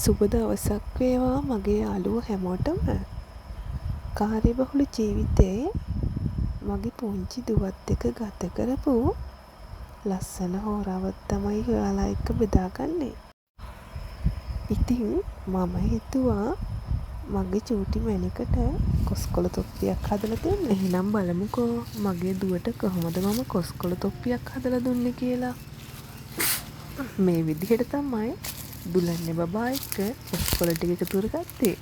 සුබ දවසක් වේවා මගේ යාළුවෝ හැමෝටම. කාර්යබහුල ජීවිතේ මගේ පුංචි දුවත් එක්ක ගත කරපු ලස්සන හෝරාවක් තමයි ඔයාලා එක්ක බෙදාගන්නේ. ඉතින් මම හිතුවා මගේ චූටි මැණිකට කොස්කොළ තොප්පියක් හදලා දෙන්න. එහෙනම් බලමුකෝ මගේ දුවට කොහොමද මම කොස්කොළ තොප්පියක් හදලා දුන්නේ කියලා. මේ විදිහට තමයි දුලන්නේ බබා එක්ක කොස්කොළ ටික එකතු කරගත්තේ.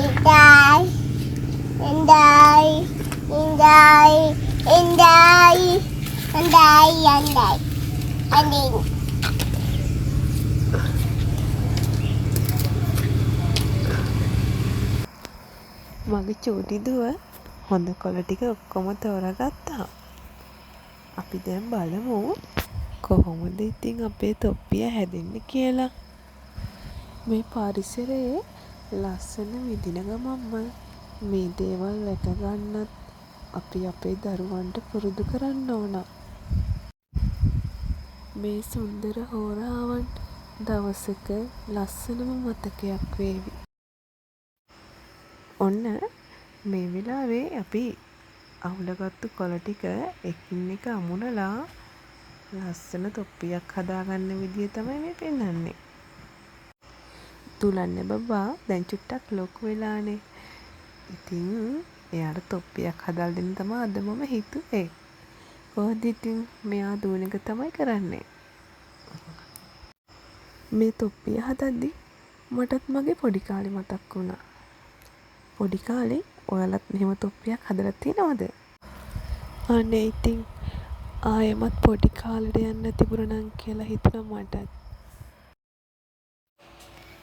ඉඳයි ඉඳයි ඉඳයි ඉඳයි ඉඳයි අඳින් අඳින්. මගේ චූටි දුව හොඳ කොළ ටික ඔක්කොම තෝරාගත්තා. අපි දැන් බලමු කොහොමද ඉතින් අපේ තොප්පිය හැදෙන්නේ කියලා. මේ පරිසරයේ ලස්සන විඳින ගමන්ම මේ දේවල් රැක ගන්නත් අපි අපේ දරුවන්ට පුරුදු කරන්න ඕන. මේ සුන්දර හෝරාවන් දවසක ලස්සනම මතකයක් වේවි. ඔන්න මේ වෙලාවේ අපි අවුලගත්තු කොළ ටික එකින් එක අමුණලා ලස්සන තොප්පියක් හදාගන්න විදිය තමයි මේ පෙන්නන්නේ. දුලන්න බබා දැන් චුට්ටක් ලොකු වෙලානේ. ඉතින් එයාට තොප්පියක් හදලා දෙන්න තමයි අද මම හිතුවේ. කොහොමද ඉතින් මෙයා දුවන එක තමයි කරන්නේ. මේ තොප්පිය හදද්දි මටත් මගේ පොඩි කාලේ මතක් වුණා. පොඩි කාලේ ඔයාලත් මෙහෙම තොප්පියක් හදලා තියෙනවද? අනේ ඉතින් ආයෙමත් පොඩි කාලෙට යන්න තිබුණා නම් කියලා හිතුණා මටත්.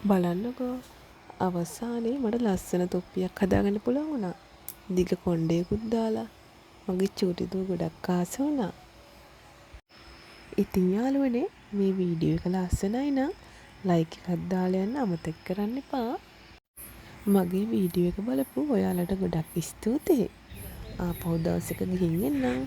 බලන්නකෝ අවසානයේ මට ලස්සන තොප්පියක් හදාගන්න පුළුවන් වුණා. දිග කොණ්ඩයකුත් දාලා. මගේ චූටි දුව ගොඩක් ආස වුණා. ඉතින් යාළුවනේ මේ වීඩියෝ එක ලස්සනයි නම් ලයික් එකක් දාලා යන්න අමතක කරන්න එපා. මගේ වීඩියෝ එක බලපු ඔයාලට ගොඩක් ස්තුතියි. ආපහු දවසක ගිහින් එන්නම්.